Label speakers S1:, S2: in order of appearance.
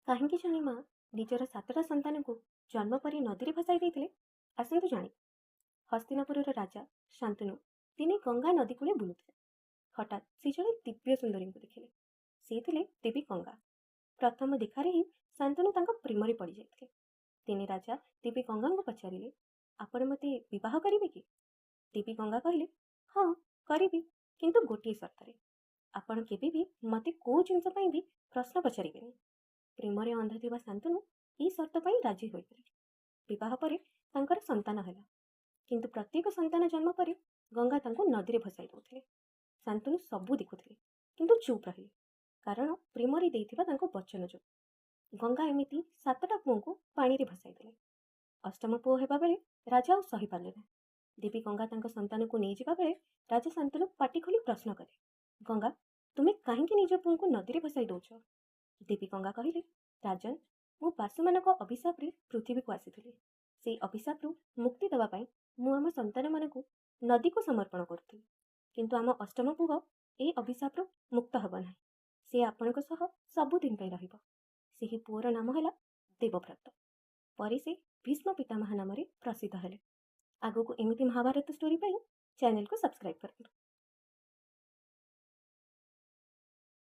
S1: କାହିଁକି ଜଣେ ମା ନିଜର ସାତଟା ସନ୍ତାନଙ୍କୁ ଜନ୍ମ ପରେ ନଦୀରେ ଭସାଇ ଦେଇଥିଲେ, ଆସନ୍ତୁ ଜାଣିବା। ହସ୍ତିନାପୁରର ରାଜା ଶାନ୍ତନୁ ଦିନେ ଗଙ୍ଗା ନଦୀ କୂଳେ ବୁଲୁଥିଲେ। ହଠାତ୍ ସେ ଜଣେ ଦିବ୍ୟ ସୁନ୍ଦରୀଙ୍କୁ ଦେଖିଲେ। ସେ ଥିଲେ ଦେବୀ ଗଙ୍ଗା। ପ୍ରଥମ ଦେଖାରେ ହିଁ ଶାନ୍ତନୁ ତାଙ୍କ ପ୍ରେମରେ ପଡ଼ିଯାଇଥିଲେ। ଦିନେ ରାଜା ଦେବୀ ଗଙ୍ଗାଙ୍କୁ ପଚାରିଲେ, ଆପଣ ମୋତେ ବିବାହ କରିବେ କି? ଦେବୀ ଗଙ୍ଗା କହିଲେ, ହଁ କରିବି, କିନ୍ତୁ ଗୋଟିଏ ସର୍ତ୍ତରେ। ଆପଣ କେବେ ବି ମୋତେ କେଉଁ ଜିନିଷ ପାଇଁ ବି ପ୍ରଶ୍ନ ପଚାରିବେନି। ପ୍ରେମରେ ଅନ୍ଧ ଥିବା ଶାନ୍ତନୁ ଏହି ସର୍ତ୍ତ ପାଇଁ ରାଜି ହୋଇଗଲେ। ବିବାହ ପରେ ତାଙ୍କର ସନ୍ତାନ ହେଲା, କିନ୍ତୁ ପ୍ରତ୍ୟେକ ସନ୍ତାନ ଜନ୍ମ ପରେ ଗଙ୍ଗା ତାଙ୍କୁ ନଦୀରେ ଭସାଇ ଦେଉଥିଲେ। ଶାନ୍ତନୁ ସବୁ ଦେଖୁଥିଲେ, କିନ୍ତୁ ଚୁପ୍ ରହିଲେ, କାରଣ ପ୍ରେମରେ ଦେଇଥିବା ତାଙ୍କ ବଚନ ଯୋଗୁଁ। ଗଙ୍ଗା ଏମିତି ସାତଟା ପୁଅଙ୍କୁ ପାଣିରେ ଭସାଇ ଦେଲେ। ଅଷ୍ଟମ ପୁଅ ହେବା ବେଳେ ରାଜା ଆଉ ସହିପାରିଲେ ନାହିଁ। ଦେବୀ ଗଙ୍ଗା ତାଙ୍କ ସନ୍ତାନକୁ ନେଇଯିବା ବେଳେ ରାଜା ଶାନ୍ତନୁ ପାଟି ଖୋଲି ପ୍ରଶ୍ନ କଲେ, ଗଙ୍ଗା, ତୁମେ କାହିଁକି ନିଜ ପୁଅଙ୍କୁ ନଦୀରେ ଭସାଇ ଦେଉଛ? ଦେବୀ ଗଙ୍ଗା କହିଲେ, ରାଜନ, ମୁଁ ବାସୁମାନଙ୍କ ଅଭିଶାପରେ ପୃଥିବୀକୁ ଆସିଥିଲି। ସେଇ ଅଭିଶାପରୁ ମୁକ୍ତି ଦେବା ପାଇଁ ମୁଁ ଆମ ସନ୍ତାନମାନଙ୍କୁ ନଦୀକୁ ସମର୍ପଣ କରୁଥିଲି। କିନ୍ତୁ ଆମ ଅଷ୍ଟମ ପୁଅ ଏହି ଅଭିଶାପରୁ ମୁକ୍ତ ହେବ ନାହିଁ। ସେ ଆପଣଙ୍କ ସହ ସବୁଦିନ ପାଇଁ ରହିବ। ସେହି ପୁଅର ନାମ ହେଲା ଦେବବ୍ରତ। ପରେ ସେ ଭୀଷ୍ମ ପିତାମହ ନାମରେ ପ୍ରସିଦ୍ଧ ହେଲେ। ଆଗକୁ ଏମିତି ମହାଭାରତ ଷ୍ଟୋରି ପାଇଁ ଚ୍ୟାନେଲକୁ ସବସ୍କ୍ରାଇବ୍ କରନ୍ତୁ।